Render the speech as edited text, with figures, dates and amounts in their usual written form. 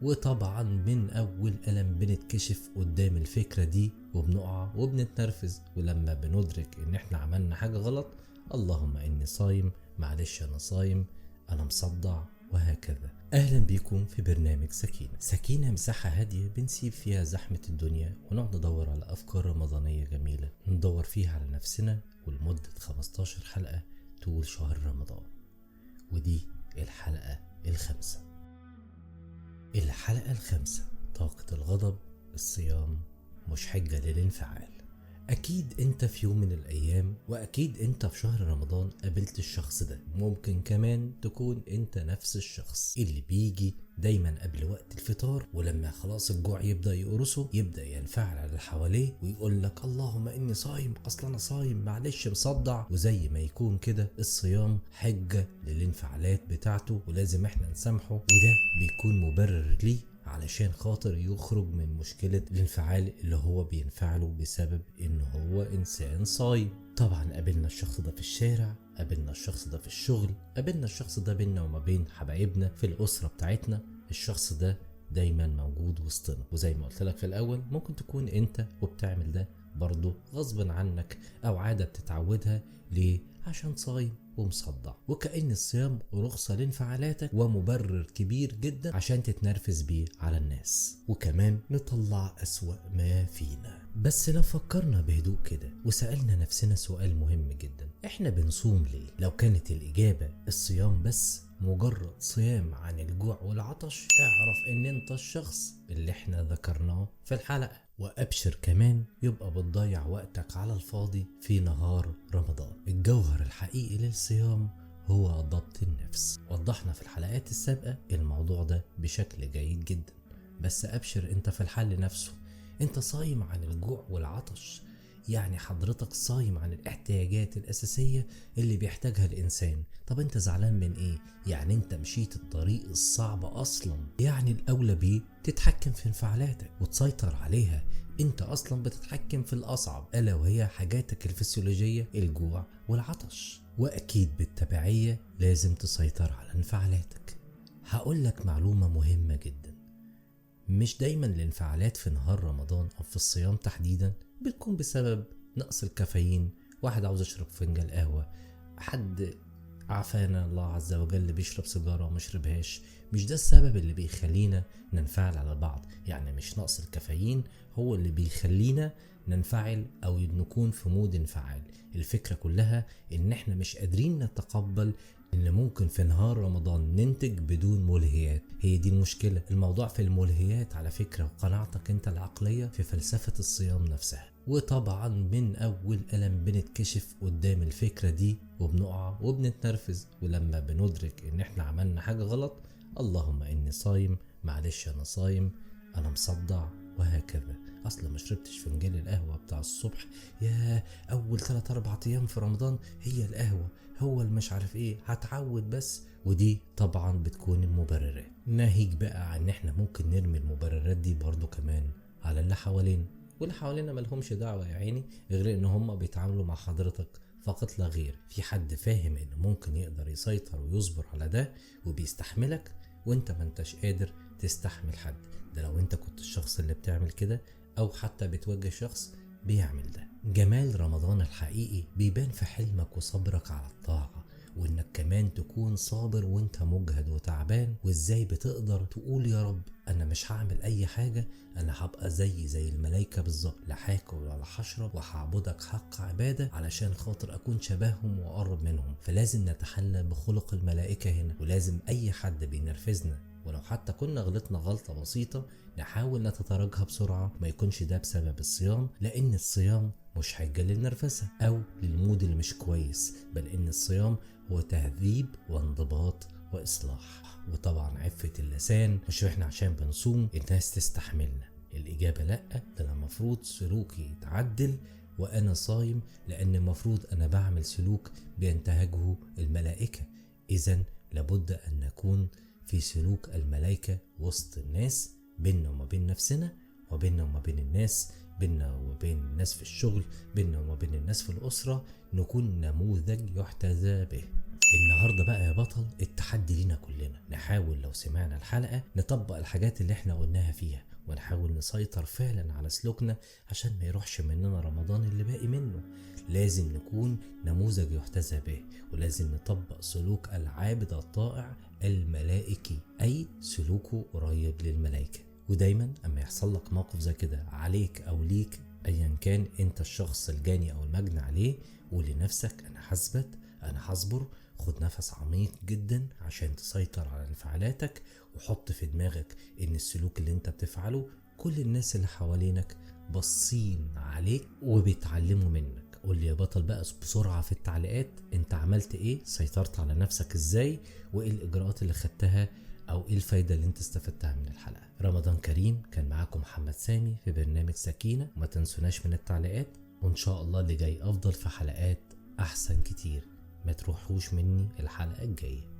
وطبعا من أول قلم بنتكشف قدام الفكرة دي وبنقع وبنتنرفز، ولما بندرك إن إحنا عملنا حاجة غلط، اللهم إني صايم، معلش أنا صايم، أنا مصدع، وهكذا. أهلا بيكم في برنامج سكينة. سكينة مساحة هادية بنسيب فيها زحمة الدنيا ونقعد ندور على أفكار رمضانية جميلة ندور فيها على نفسنا، ولمدة 15 حلقة طول شهر رمضان، ودي الحلقة الخامسة. الحلقة الخامسة، طاقة الغضب، الصيام مش حجة للانفعال. أكيد أنت في يوم من الأيام، وأكيد أنت في شهر رمضان قابلت الشخص ده. ممكن كمان تكون أنت نفس الشخص اللي بيجي دايما قبل وقت الفطار، ولما خلاص الجوع يبدأ يقرصه يبدأ ينفعل على اللي حواليه ويقول لك اللهم إني صايم، أصلا أنا صايم، معلش مصدع. وزي ما يكون كده الصيام حجة للانفعالات بتاعته ولازم احنا نسامحه، وده بيكون مبرر ليه علشان خاطر يخرج من مشكلة الانفعال اللي هو بينفعله بسبب ان هو انسان صايم. طبعا قابلنا الشخص ده في الشارع، قابلنا الشخص ده في الشغل، قابلنا الشخص ده بينا وما بين حبايبنا في الأسرة بتاعتنا. الشخص ده دايما موجود وسطنا، وزي ما قلت لك في الأول ممكن تكون انت وبتعمل ده برضو غصب عنك او عادة بتتعودها. ليه؟ عشان صايم ومصدع، وكأن الصيام رخصة لانفعالاتك ومبرر كبير جدا عشان تتنرفز بيه على الناس، وكمان نطلع أسوأ ما فينا. بس لو فكرنا بهدوء كده وسألنا نفسنا سؤال مهم جدا، احنا بنصوم ليه؟ لو كانت الإجابة الصيام بس، مجرد صيام عن الجوع والعطش، اعرف ان انت الشخص اللي احنا ذكرناه في الحلقة. وابشر كمان يبقى بتضيع وقتك على الفاضي في نهار رمضان. الجوهر الحقيقي للصيام هو ضبط النفس. وضحنا في الحلقات السابقة الموضوع ده بشكل جيد جدا، بس ابشر انت في الحل نفسه. انت صايم عن الجوع والعطش، يعني حضرتك صايم عن الاحتياجات الأساسية اللي بيحتاجها الإنسان. طب انت زعلان من ايه؟ يعني انت مشيت الطريق الصعب أصلا، يعني الأولى بيه تتحكم في انفعالاتك وتسيطر عليها. انت أصلا بتتحكم في الأصعب، ألا وهي حاجاتك الفسيولوجية، الجوع والعطش، وأكيد بالتبعية لازم تسيطر على انفعالاتك. هقولك معلومة مهمة جدا، مش دايما الانفعالات في نهار رمضان أو في الصيام تحديدا بتكون بسبب نقص الكافيين، واحد عاوز يشرب فنجان قهوة، حد عافانا الله عز وجل بيشرب سيجارة ومشربهاش. مش ده السبب اللي بيخلينا ننفعل على بعض. يعني مش نقص الكافيين هو اللي بيخلينا ننفعل أو نكون في مود انفعال. الفكرة كلها إن احنا مش قادرين نتقبل إن ممكن في نهار رمضان ننتج بدون ملهيات. هي دي المشكلة. الموضوع في الملهيات على فكرة، وقناعتك انت العقلية في فلسفة الصيام نفسها. وطبعا من أول قلم بنتكشف قدام الفكرة دي وبنقع وبنتنرفز، ولما بندرك إن احنا عملنا حاجة غلط، اللهم إني صايم، معلش أنا صايم، أنا مصدع، وهكذا. أصلا ما شربتش فنجان القهوة بتاع الصبح، يا أول 3-4 أيام في رمضان هي القهوة، هو المش عارف إيه، هتعود بس. ودي طبعا بتكون المبررات. ناهيك بقى عن إحنا ممكن نرمي المبررات دي برضو كمان على اللي حوالينا، واللي حوالينا ملهمش دعوة يا عيني، غير إن هم بيتعاملوا مع حضرتك فقط لا غير. في حد فاهم إنه ممكن يقدر يسيطر ويصبر على ده وبيستحملك، وإنت ما انتش قادر تستحمل حد. ده لو انت كنت الشخص اللي بتعمل كده، او حتى بتواجه شخص بيعمل ده. جمال رمضان الحقيقي بيبان في حلمك وصبرك على الطاعة، وانك كمان تكون صابر وانت مجهد وتعبان، وازاي بتقدر تقول يا رب انا مش هعمل اي حاجة، انا هبقى زي الملايكة بالظبط، لا هاكل ولا هشرب وهعبدك حق عبادة علشان خاطر اكون شبههم واقرب منهم. فلازم نتحلى بخلق الملائكة هنا، ولازم اي حد بينرفزنا ولو حتى كنا غلطنا غلطة بسيطة نحاول نتداركها بسرعة، ما يكونش ده بسبب الصيام، لأن الصيام مش حجة للنرفزة أو للمود اللي مش كويس، بل إن الصيام هو تهذيب وانضباط وإصلاح. وطبعا عفة اللسان، مش إحنا عشان بنصوم الناس تستحملنا، الإجابة لأ، ده أنا المفروض سلوكي يتعدل وأنا صايم، لأن المفروض أنا بعمل سلوك بينتهجه الملائكة. إذن لابد أن نكون في سلوك الملائكة وسط الناس، بيننا وما بين نفسنا، وبيننا وما بين الناس، بيننا وبين الناس في الشغل، بيننا وما بين الناس في الأسرة، نكون نموذج يحتذى به. النهاردة بقى يا بطل التحدي لينا كلنا، نحاول لو سمعنا الحلقة نطبق الحاجات اللي احنا قلناها فيها، ونحاول نسيطر فعلا على سلوكنا عشان ما يروحش مننا رمضان اللي باقي منه. لازم نكون نموذج يحتذى به، ولازم نطبق سلوك العابد الطائع الملائكي، أي سلوكه قريب للملائكة. ودايما أما يحصل لك موقف زي كده عليك أو ليك، أيا كان أنت الشخص الجاني أو المجني عليه، قول لنفسك أنا هثبت، أنا هصبر. خد نفس عميق جدا عشان تسيطر على انفعالاتك، وحط في دماغك إن السلوك اللي أنت بتفعله كل الناس اللي حوالينك باصين عليك وبيتعلموا منك. قول لي يا بطل بقى بسرعة في التعليقات أنت عملت إيه، سيطرت على نفسك إزاي، وإيه الإجراءات اللي خدتها، أو إيه الفايدة اللي أنت استفدتها من الحلقة. رمضان كريم. كان معاكم محمد سامي في برنامج سكينة، وما تنسوناش من التعليقات، وإن شاء الله اللي جاي أفضل في حلقات أحسن كتير. ما تروحوش مني الحلقة الجاية.